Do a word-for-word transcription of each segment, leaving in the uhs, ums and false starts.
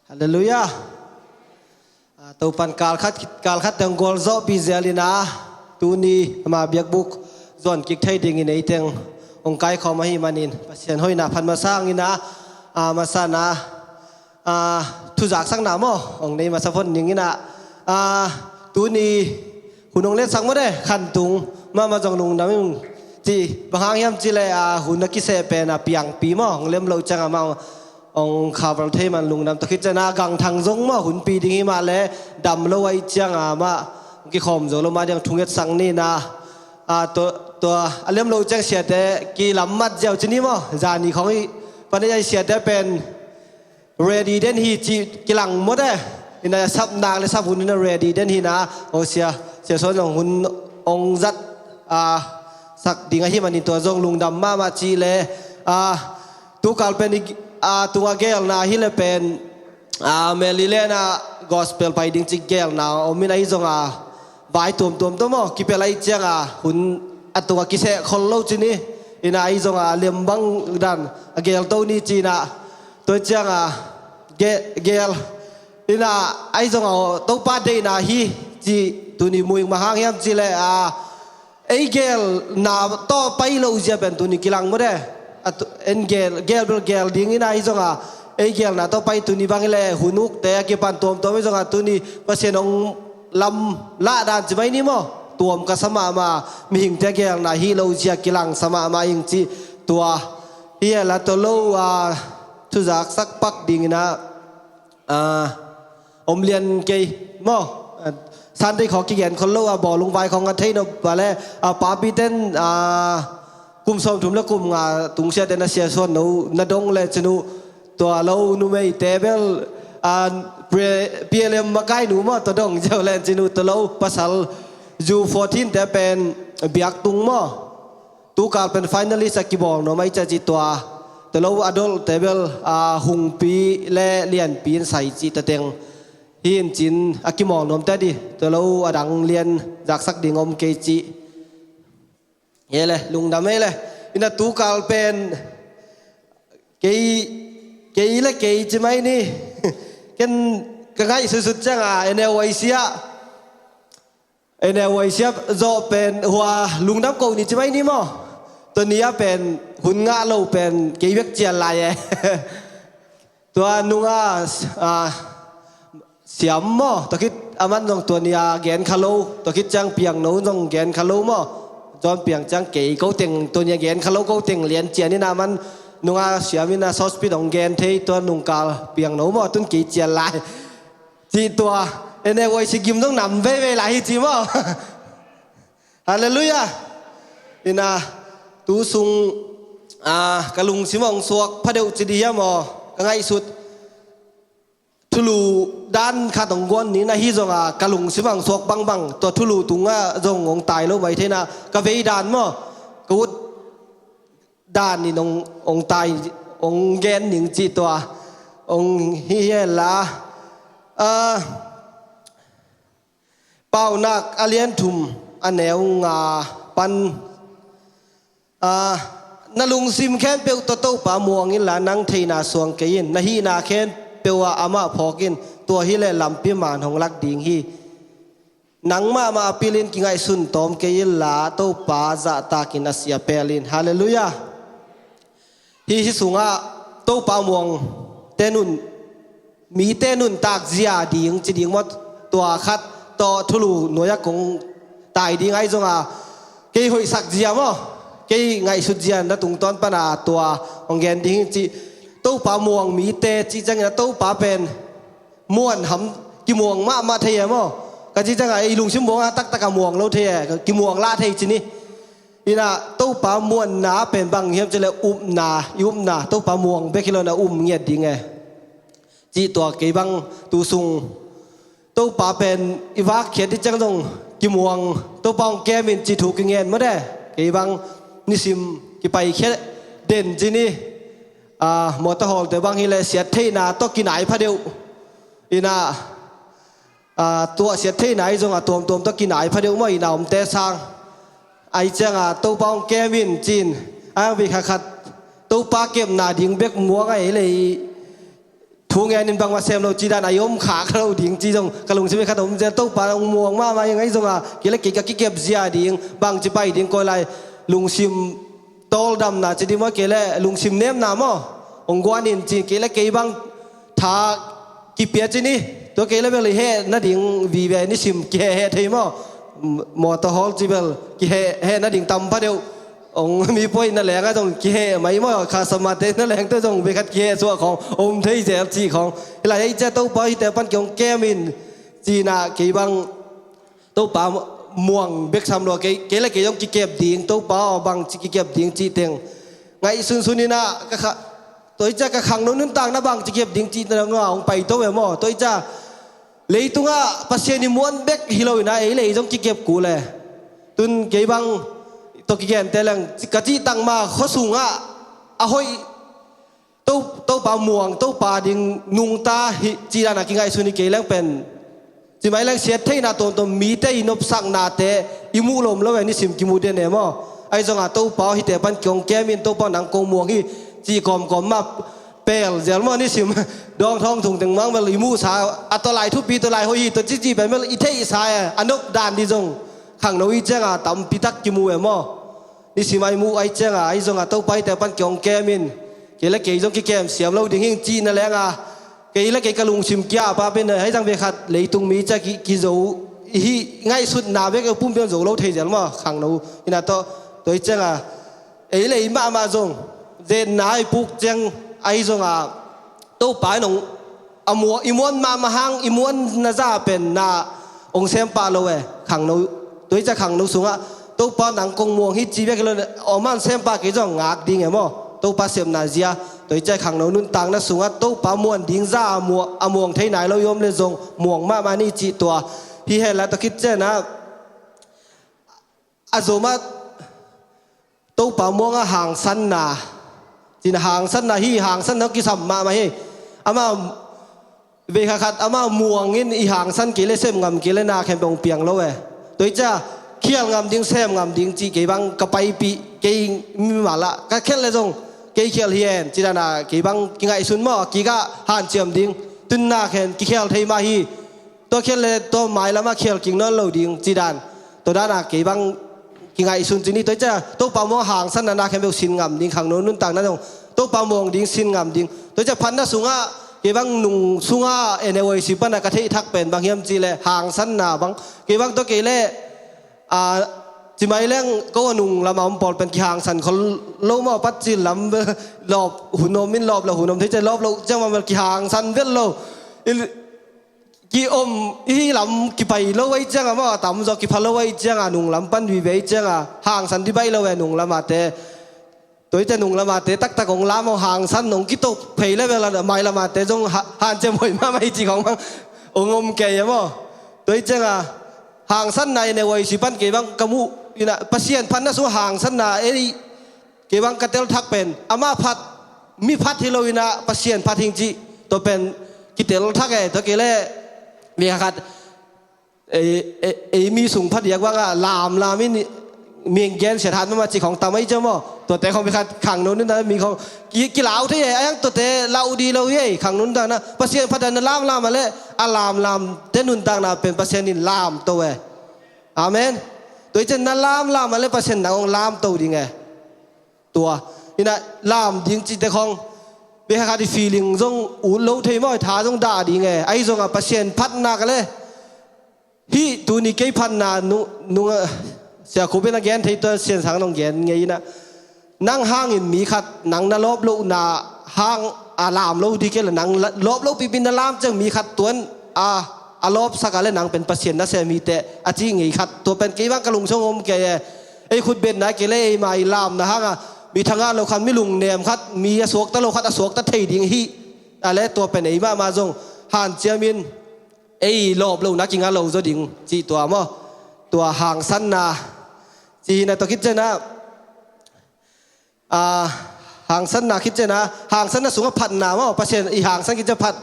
Halleluiah. Topan kalkhat kalkhat teng gualzawhpih zel in a, tuni ama biakbuk zuan kik thei dingin ei teng hong kaikhawm ahih manin Pasian hoihna phat masa hangin a, masa na thuzaksakna maw hong nei masa phot ning in a, tuni hun hong letsak maw de, khantung mahmah zong lungdam in, ci bang hang hiam cileh hun a kiseh pen a piangpi maw hong lem lo ciang amah hong khaval thei man lungdam tawh khit ciang a, gangthang zong maw hunpi ding hi mah leh dam lo ahih ciang amah hong kikhawm zo lo mah diang thunget sang ni na, tua a lem lo ciang siate kilam mat ziau ci ni maw, zani khawng hi pan ei siate pen ready den hi ci kilang maw de. Ina sap nak le sap hun ina ready den hi na, o sia sia suan zong hun ong zat sak ding ahih manin tua zong lungdam mahmah ci le, tukal pen i, a tunga gelna hi le pen, a Maryland a gospel pai ding ci gelna om in ahi zong a vai tuamtuam tawh maw kipel ahi ciang a hun a tunga kiseh khol lo ci ni. Ina ahi zong a lem bang dan a gel to ni ci na, tua ciang a ge- gel ina ahi zong a Topa deihna hi ci tuni muing mah hang hiam ci le a ei gelna tawh pai lo zia pen tuni kilang maw de. En gel gel bel gel ding ina ahi zong a ei gelna tawh pai tuni bang hi le hun ukte a kipan tuamtuam ahi zong a tuni Pasian hong lam lah dan ci mai ni maw, tuam ka sa mahmah, mihingte gelna hi lo zia kilang sa mahmah ing ci. Tua hi a la tawh lo a thuzaksak pak ding ina om lian kei maw. Sunday khawng kigen khol lo a bawlung vai khawng a thei nop a le, a papi ten kum sawmthum le kum nga tungsiate na sia suan no na dong le cinu, tua lo numeite bel a P L M makai nu maw tua dong ziau le cinu, tua lo pasal U fourteen te pen biak tung maw. Tukal pen finalist a kibawl nuam ahi cia ci tua, tua lo adult te bel a hungpi le lianpi in sai ci ta teng hi in cin a kimawl nuam ta di, tua lo a dang lian zaksak ding om kei ci. Hi le lungdam hi le. Ina tukal pen kei kei le kei ci mai ni. Ken ka ngaihsutsut ciang a N L Y C ah N L Y C ah zawh pen hua lungdam ko ni ci mai ni maw. Tua ni a pen hun ngah lo pen kei bek cian lai e. Tua nunga siam maw, tua khit aman zong tua ni a gen kha lo, tua khit ciang piang no zong gen kha lo maw. Zon piang ciang kei ko teng tua ni a gen kha lo ko teng lian cian ina aman nunga siam ina sauce pit hong gen thei, tua nungkal piang no maw, tun kei cian lai. Cih tua, N L Y C gim zong nam veivei lai hi ci maw. Halleluiah. Ina tu sung ka lungsim hong suak phadeuh ci di hiam aw, ka ngaihsut thulu dan khat hong guan ni na hi zong a ka lungsim hong suak bangbang, tua thulu tungah zong hong tai lo mai thei na, ka vei dan maw, ka ut dan in hong tai, hong gen ning cih tua hong hi hen la. Paunak a lian thum a neu nga pan, na lungsim khempeuh tawh Topa muang inla nang theihna suang kei in, na hihna khempeuh ah amah phawk in, tua hileh lampi man hong lak ding hi. Nangmah mah a pilin kingaihsun tawm kei inla Topa zahtakin a sia pel in. Halleluiah. Hih hi sungah Topa muang tenun mite nuntak zia ding ci ding maw, tua khat tawh thulu nuai-ah kong tai ding ahi zonga kei hoihsak zia maw, kei ngaihsut zia na tungtawn pana tua hong gen ding hi ci. Topa muang mite ci ciangin a Topa pen muan ham kimuang mahmah thei e maw? Ka ci cianga ei lungsim muanga taktak a muang lo thei e, kimuang lah thei ci ni. Ina Topa muanna pen bang hiam cileh upna, i upna Topa muang bek hi lo na um ngiat ding e. Cih tua kei bang tu sung Topa pen i vak khiat i ciang zong kimuang, Topa hong kem in cih thu kingen maw de. Kei bang nisim kipai khiat den ci ni. Mawtaw hawlte bang hileh siat theihna tawh kinai phadeuh. Ina tuah siat theihna ahi zonga tuamtuam tawh kinai phadeuh maw, ina omte sang. Ahi cianga Topa hong kem in cin, a hang vei khatkhat Topa kemna ding bek muang ahi lei. thu ngen in bangmah sem lo cih dan a i om khak lo ding cih zong ka lungsim i khat om zel. Topa hong muang mahmah hi ing. Ahi zongah kei le kei ka kikep zia ding, bangci pai ding, koi lai lungsim tawldamna ci ding maw, kei le lungsim nemna maw, hong guan in ci, kei le kei bang tha kipia ci ni. Tua kei le bel i heh nading vive, nisim kiheh heh thei maw. Mawtaw hawl ci bel kiheh heh nading tam pha deuh. Ong mi poi na leng a zong kiheh mai maw, kha samate na leng te zong bia khat kiheh suah khawng om thei zel cih khawng. Hi lai ei cia Topa hite pan kei hong kem in cihna kei bang Topa muang bek sam lua, kei, kei le kei zong kikep ding, Topa aw bangci kikep ding cih teng ngaihsunsun inah ka kha, tua i cia ka khangno nuntakna bangci kikep ding cih teng a hong pai to ve maw. Tua i cia leitungah Pasian i muan bek hi lo inah ei le ei zong kikep kul e. Tun kei bang tawh kigente leng ka cih tangma khuasungah a hoih To, Topa muang, Topa ding nungta hi cih dan a kingaihsun hi kei leng pen, ci mai leng siat theihna tuamtuam, mite i nopsaknate i muh lawm lo e, nisim kimu den e maw. Ahi zongah Topa aw hite pan kei hong kem in, Topa aw nang kong muang hi cih kawmkawm mah pel zel maw, nisim dawng thawng thung teng mang bel i muhsa a, tua lai thupi, tua lai hoih hi, tua cici pen bel i theihsa e, a nop dan dih zong khangno i cianga tampi tak kimu e maw. Nisim a i muh a i cianga, ahi zongah Topa hite pan kei hong kem in, kei le kei zong kikem siam lo ding hing cihna lenga, kei le kei ka lungsim kia a pa pen, hei zang ve khat leitung mi cia ki, kizo hi ngaihsutna bek pumpi hong zo lo thei zel maw, khangno inah tawh. Tua i cianga ei le ei mahmah zong zetna i puk ciang, ahi zongah Topa in hong a muan, i muan mahmah hang, i muan na za pen na hong sem pah lo e, khangno. Tua i cia khangno sungah Topa nang kong muang hi ci bek hi lo, aw man sem pah kei zong ngak ding e maw. Topa sepna zia, tua i cia khangno nuntakna sungah Topa muan ding za a muang, a muang thei nai lo i om le zong muang mahmah ni cih tua. Hi hen la tua khit cianah a zomah Topa muanga hangsanna, cin hangsanna hi, hangsanna kisam mahmah hi. Amah vei kha khat amah muangin i hangsan kei le sem ngam kei le na khempeuh hong piang lo e. Tua i cia khial ngam ding, sem ngam ding cih kei bang ka paipih, kei mimal ah ka khial le zong kei khial hi en ci dana kei bang kingaihsun maw, a kikah hanciam ding, tun na khen kikhial thei mah hi. Tua khial le tua mailamah khial kik nawn lo ding ci dan, tua dana kei bang kingaihsun ci ni. Tua i cia Topa muang hangsanna na khempeuh sin ngam ding, khangno nuntakna zong Topa muang ding, sin ngam ding. Tua i cia phatna sungah kei bang nung sungah N A Y C pana ka theih thak pen bang hiam cih leh hangsanna bang, kei bang tua kei leh a, ci mai leng ko a nung lama om pawl pen kihangsan khol lo maw, patcil lam lawp hun om in lawp lo hun om thei cia lawp lo ciang mah bel kihangsan vet lo. I, ki om i lam kipai lo ahi cianga maw, a tamzaw kipha lo ahi cianga, nung lam pan vive ahi cianga hangsan dih baih lo e, nung lamate. Tua i cia nung lamate taktak hong lam hong hangsan hong kitok phei le bel a mai lamate zong ha, hanciam hoih mahmah hi ci khawng bang hong om kei e maw. Tua i cianga hangsanna N A Y C pan kei bang ka muh inah Pasian phatna sung hangsanna ei kei bang ka tel thak pen amah phat, mi phat hi lo inah Pasian phat hing cih tua pen kitel thak e. Tua kei leh mi khat ei, ei, ei mi sung phadiak bangah lamlam in mi hong gensiat hat mahmah cih khawng tam ahi cia maw. Tuate khawng mi khat khangno nuntakna mi khawng ki, kilau thei e, a hiang tuate lau dih lo hi ei, khangno nuntakna Pasian phat dan na lamlam a leh a lamlamte nuntakna pen Pasian in lamto e. Amen. Tua i cia na lamlam a leh Pasian nang hong lamto ding e. Tua inah lam ding cihte khawng bia kha khat i feeling zong ut lo thei maw, i tha zong dah ding e. Ahi zongah Pasian phatna ka leh hih tuni kei phatna nung, nung, Sia Khup in a gen thei tua Sian Sang nong gen ngei inah, nang hangin mi khat nang na lawp lohna hang a lam lo dih kei le, nang la, lawp lo pipi na lam ciang mi khat tuan a, a lawpsak a le nang pen Pasian nasem hi teh a cih ngei khat, tua pen kei bang ka lungsim om kei e. Ei khutbetna kei le ei mai lamna hanga mi thangah lo khat, mi lungnem khat, mi a suakta lo khat a suakta thei ding hi a le tua pen ei mahmah zong hanciamin ei lawp lohna kinga lo zaw ding cih tua maw. Tua hangsanna cih hi na tua khit cianah a, hangsanna khit cianah hangsanna sungah phatna maw, Pasian i hangsan khit ciah phat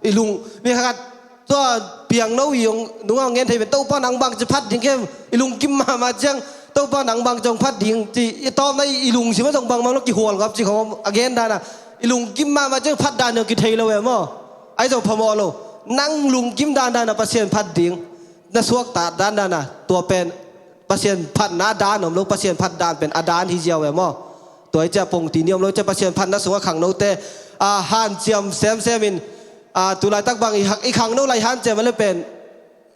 i lung, mi khat tua piangno i hong nungah hong gen thei pen Topa nang bangci phat ding kem, i lungkim mahmah ciang Topa nang bangci hong phat ding ci i tawpna i, i lungsim a zong bangmah lo kihual ngap ci khawng a gen dana i lungkim mahmah ciang phat dan hong kithei lo e maw. Ahi zong phamawh lo. Nang lungkim dandan a Pasian phat ding, na suakta dandan a, tua pen Pasian phatna a dan om lo, Pasian phat dan pen a dan hi ziau e maw? Tua hi ciah pongti ni om lo ciah Pasian phatna sungah khangnote, a, hanciam semsem in, a, tulaitak bang i hak, i khangno lai hanciam a le pen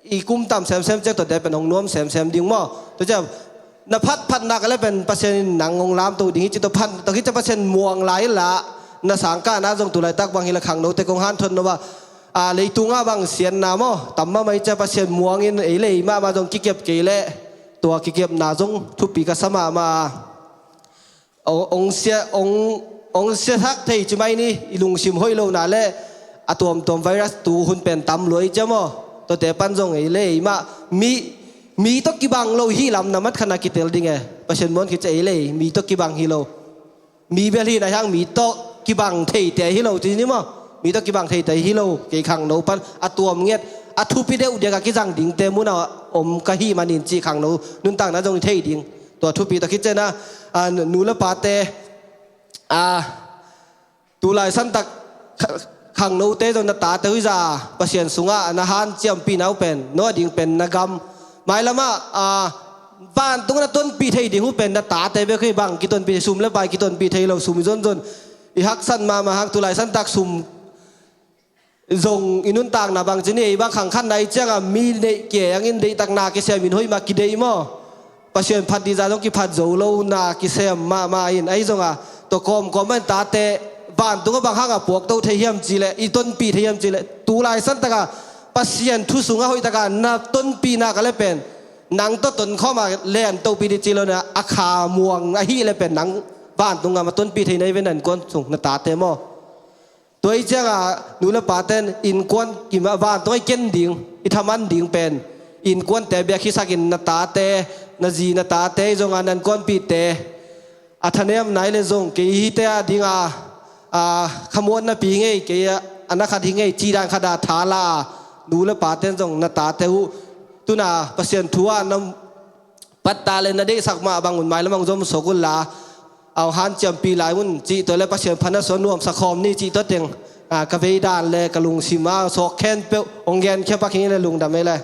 i kum tam semsem ciang tuate pen hong nuam semsem ding maw? Tua ciah na phatphatna ka le pen Pasian in nang hong lamto ding hi ci tua phat, tua hi ciah Pasian muang lai la, na sangkahna zong tulaitak bang hi la khangnote kong hanthot no ba, a, leitungah bang siatna maw tam mahmah hi ciah Pasian muang in ei lei mahmah zong kikep kei leh tua kikepna zong thupi ka sa mahmah. Ong, ong sia, ong, ong sia thak thei ci mai ni, i lungsim hoih lo na le a tuamtuam virus tu hun pen tam lua hi ciah maw? Tuate pan zong ei lei mah, mi, mi tawh kibang lo hi lam na mat khat na kitel ding e. Pasian muang khit ciah ei lei, mi tawh kibang hi lo. Mi bel hi na hiang mi tawh kibang theite hi lo ci ni maw? Mi tawh kibang theite hi lo, kei khangno pan a tuam ngiat, a thupi deuh diak a kizang dingte mun a om ka hi manin ci khangno nuntakna zong i thei ding. Tua thupi tua khit ciangin a, a, nu le pate, a, tulai santak kha-, khangnote zong na tate uh hi zah Pasian sungah na hanciampihna uh pen, no a ding pen na gam. Mailamah, a, vantung na tonpih thei ding uh pen na tate bek hi bang kitonpih thei, sum le pai kitonpih thei lo, sum i zonzon. I haksat mahmah hang tulai santak sum zong i nuntakna bang ci ni, ei bang khangkhatna i ciangah mi neih kiang in deihtakna kisem in hoih mah kideih maw? Pasian phat dih zah zong kiphat zo lo na kisem mahmah in ahi zongah tua kawmkawm in tate vantungah bang hangah puakto thei hiam cihleh i tonpih thei hiam cihleh tulai santakah Pasian thu sungah hoihtaka na tonpihna ka le pen nang tawh tonkhawmah len tohpih dih cih lo na a kha muang ahih le pen nang vantungah ma tonpih thei na i ve na innkuan sung na tate maw? Tua hi ciangah nu le paten innkuan kimah vantungah i ken ding, i thaman ding pen innkuante biakhisakin na tate, na zi na tate i zongah na innkuanpihte a thanemna i le zong kei hite a dinga, a, khamuanna pi hi ngei, kei a, a na khat hi ngei cih dan khat a thala a nu le paten zong na tate uh tuna Pasian thu ah na patta le na deihsak mah bang un mailam hong zom sawk un la, a hong hanciampih lai un cih tua le Pasian phatna sungah nuamsa khawm ni cih tua teng, a, ka vei dan le ka lungsim a sawk khempeuh hong gen khia pak hi ngei le lungdam ei le.